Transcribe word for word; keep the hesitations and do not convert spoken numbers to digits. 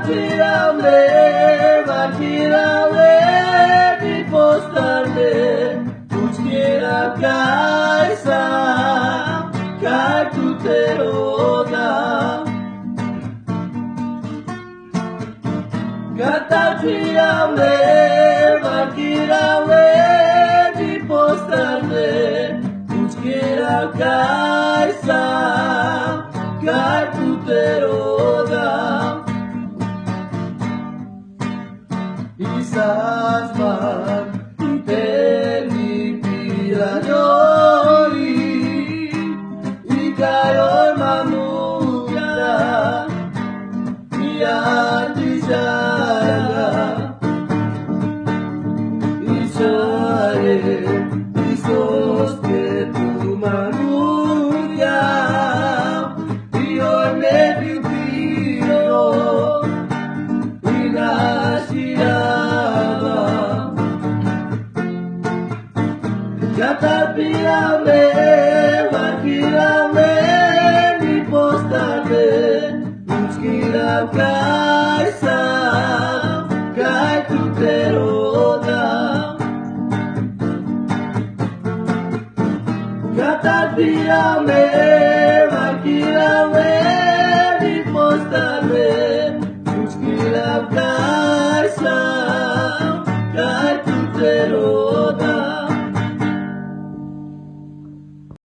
Tirame, va tirame, mi postarme, uchkira kaisa, kai tuteroda. Kata tirame, va tirame, mi postarme, uchkira kaisa, kai tuteroda. Isas man, iteni pira yori, ikayor mamuya, iyati sara, isare, isos ke tu mamuya. Iyo ne video, ina shiraba. Kata pirame, va tirame, mi postarme, uchkira kaisa, kai tuteroda. Kata tirame, va tirame, mi postarme, uchkira kaisa, kai tuteroda.